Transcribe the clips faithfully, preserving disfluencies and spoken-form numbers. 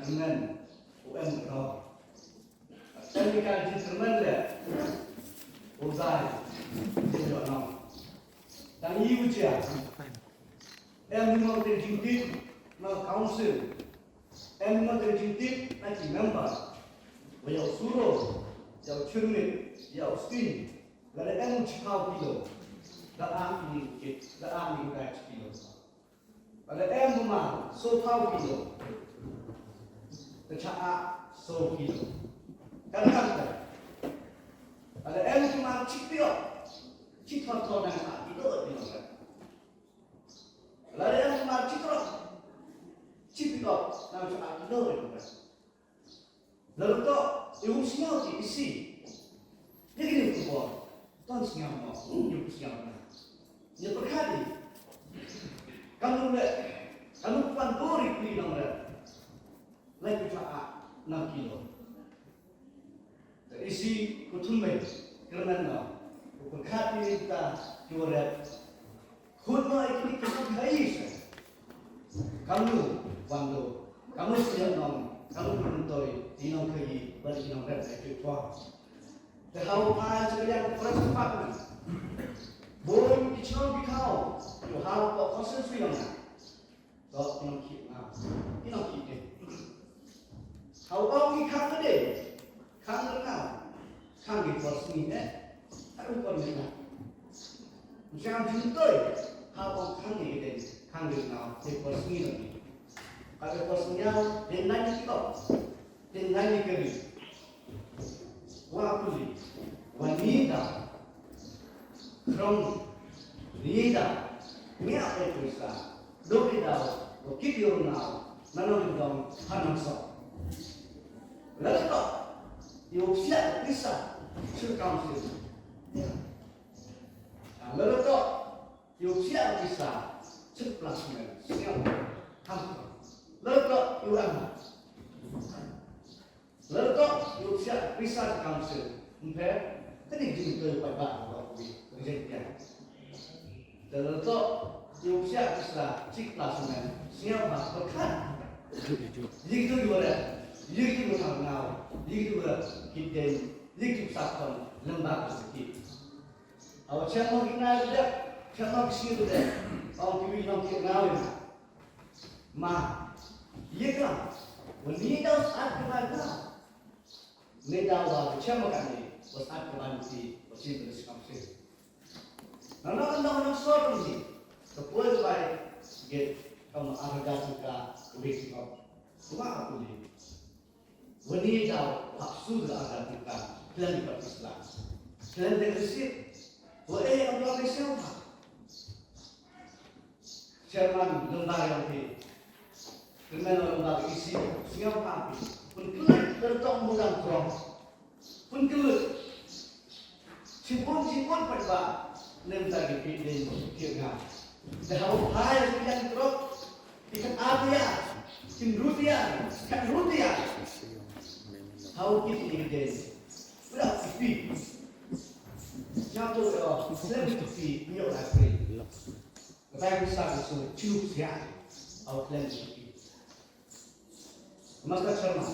Kyrmen u em u rong. Em ka jingkyrmen le u dai jingïohnong. Tang ïa u jia. Em mo ka jingtip na council. Em mo ka jingtip na ki member. Ba ïa u suro, ïa u chyrmit, ïa u sting. Lada em u chiphaw kilo. Da a ni kit, da a ni u dai kilo. Lada em u ma, sophaw kilo. Te cha a, so kilo. Kan kan te. Lada em u ma chipio. Chiphaw to na a kilo kilo. Lada em u ma chitro. Chipio na cha a kilo kilo. Lada to, i um sñiaw ki isi. Ye kini ku por. Ton sñiaw mo, i um sñiaw na. Ye pyrkhat i. Kamu le, kamu pan dori kuli nong le. Lai ku cha a, na kilo. Te isi ku thum mei, kyrmen no. Ku pyrkhat i ta, ki waret. Khun no ïa kine ki nongkhaii se. Kamnu, wando, kamnu sñiaw nong, kamnu myntoi, ki nongkhaii, bad ki nongrep ïa ki por. Te haw phai sha ka liang forest department. Bun ki chnong ki thaw, ki haw ko constituency nong na. To ki nongkhih na, ki nongkhih dei. Haw ong ki khang ka dei, khang ka na, khang ki por sngi eh, khang ki por sngi na. Jam jingtoi, haw ong khang ki dei, khang ki na, ki por sngi na. Ka ki por sngi na, dei na ki kop, dei na ki kari. Wa puli, wa ni da, Krong, ni da, ngiah ïa pisa, dok ïa daw, ko kit ïa u nau, na nongdong, ha nongsoh. Lada to, ïa u psiah pisa, shu council. Lada to, ïa u psiah pisa, shu plasmen, sñiaw, ha. Lada to, ïa u am. Lada to, ïa u psiah pisa ka council. Ym pher, kane ka jingtoi paidbah ka bor ka jingtoi. Te lada to, ïa u psiah pisa, shu plasmen, sñiaw bha, pyrkhat. Ïa kito ki waret, ïa kito ki thang ngaw, ïa kito ki kit dei, ïa kito ki sakon, lem bad ki sakhi. Haw chem mo ki nai dep, chem mo ki sngi dep. Ong ki wi nong ki ngaw ïa. Ma, ïa ka, wa ni daw sat ka bai ka. Ni daw wa chem mo ka ni, wa sat ka bai ti, wa chem ka skam si. Na na na na sor ni, ka poi ka bai, get, ka ma arga ka, ka wi ki kop. Kuma aku ni. Wa ni daw hap su da arga ka, khlem ka Islam. Khlem ka Islam. Wa eh, am lo ka siang ha. Chairman lem bad ïa phi. Kyrmen lem bad ïa phi, sñiaw ha phi. Pynkylla ka tong mudang krong. Pynkylla. Shibun shibun pat ba. Lem bad ïa phi dei ki nga. Te haw phai ki yang krong. Ki kan atia. Kin rutia. Kan rutia. Haw ki ni dei. Udah phi. Sñiaw to, oh, lem phi. Ñiaw la phi. Ka tai pisa ka shu chu sia. Au klen ki. Master Sharma,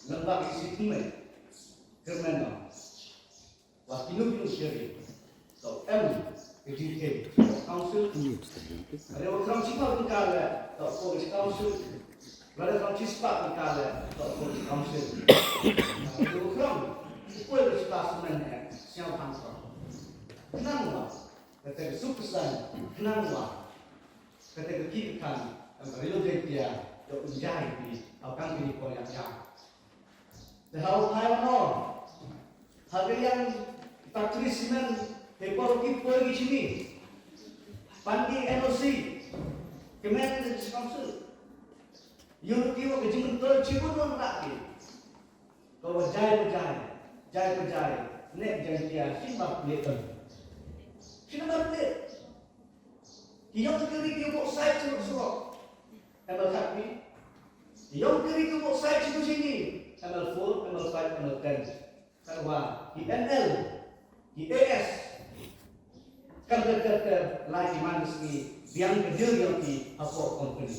lem bad ki si kumai. Kyrmen no. Wa kino kino sheri. To em, ki jingkyrmen. Council. Ada wa kram sipa pun kale. To ko council. Lada kram shispah ka kale, to ko council. Lada kram, ko shispah semen eh, siang pang ko. Khnang wa, kata ka suk kesan, khnang wa, kata ka ki kan, kan ka rilo jai pia, to unjai ni, au kan ki ni ko yang jai. Te haw phai mo. Ha ka liang factory cement, he por ki poi ki chini. Pan ki N O C. Kmen ka council. Ïoh ki wa ka jingmyntoi chibun wan rak ki. Ka wa jai pa jai. Jai pa jai. Ne jai kia. Shin ba plit. Shin ba plit. Ki ïong ki ri ki bok sai chibun suwak. M L khat pi. Ïong ki ri ki bok sai chibun chini. M L four, M L five, M L ten. Katwa, ki M L, ki A S, kan ter ter ter, lai ki man ki sngi, biang ka deal ïa ki hapoh company.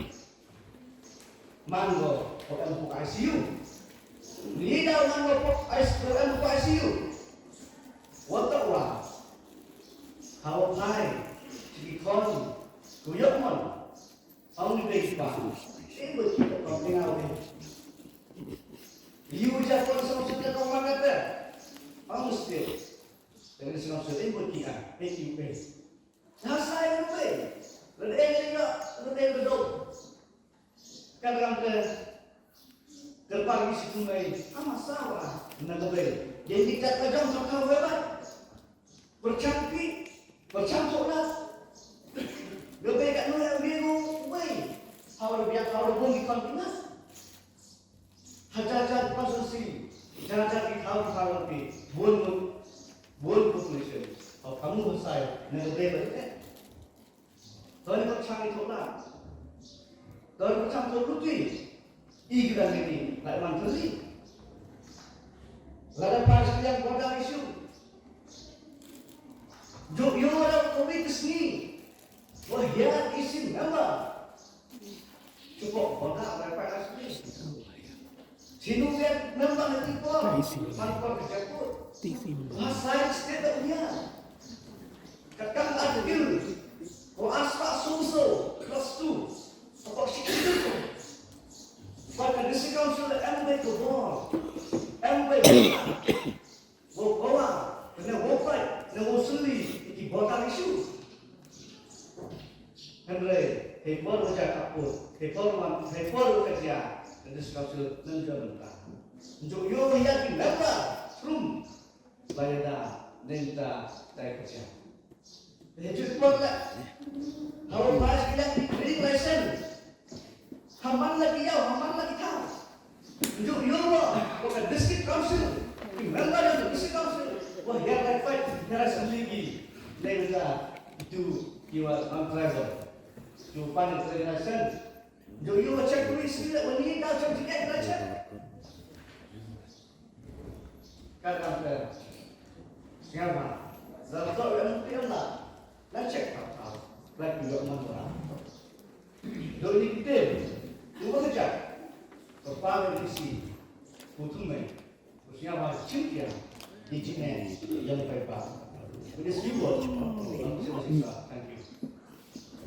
Man ko ko em ko I C U. Ni da man ko ko I C U, ko em ko I C U. Wat to wa. How high? Ki kon. Ko yok man. Ong ni ba. Em ba ki ko ko nga we. Yu ja kon so so ko man ka. Ong still. Tengah singap sering buat kita, P U P. Nah, saya lebih. Lebih juga, lebih bedok. Kadang ke terpagi situ mai, ama sawa na lebih. Jadi kita kadang makan lewat. Bercampi, bercampur lah. Lebih kat mana lebih wei. Hau lebih hau lebih kontinus. Hajar hajar constituency, hajar hajar ki thaw ki thaw ki bun bun population. Hau kamu husai na gede ba ite. Toni ko chang ito la. Toni ko chang to luti. I kita ni la man tuli. Lada pas yang border issue. Juk yo da ko bi kesni. Wah ya isin nama. Cukup bangga mereka asli. Sinu biar nambah nanti por. Manpor ke jakut. Bahasa state tak punya. Kakang adil. Ko aspa susu. Kelas tu. Apa sih itu? Pada district council M B ke bor. M B. Wow kawa, kane wow fight, kane wow sylli ïa ki border issue. Hynrei hei por wa jia ka pud, hei por wan, hei por wa ka jia ka district council nang jia mynta. Njuk ïoh ïa ki member rum ba ïada nangta dei ka jia. Hei jut por la. Hau pas ki la ki drilling license. Haman la ki ïaw, haman la ki thaw. Njuk ïoh wa ka district council. Ki member jong ka district council. Wa hiar lai fight, hiar lai sylli ki. Lai bynta itu ki wa non-tribal. Ju pan drilling license. Njuk ïoh wa check police ki la wa ni ka check ki la check. Ka kam ka. Siapa? Dalam tu yang mungkin lah. Lah check apa? Lah juga mana? Doni kita dua kerja. Kepala isi. Putung mai. Siapa? Cynthia. Di sini yang baik pak. Ini siapa? Yang sisa. Thank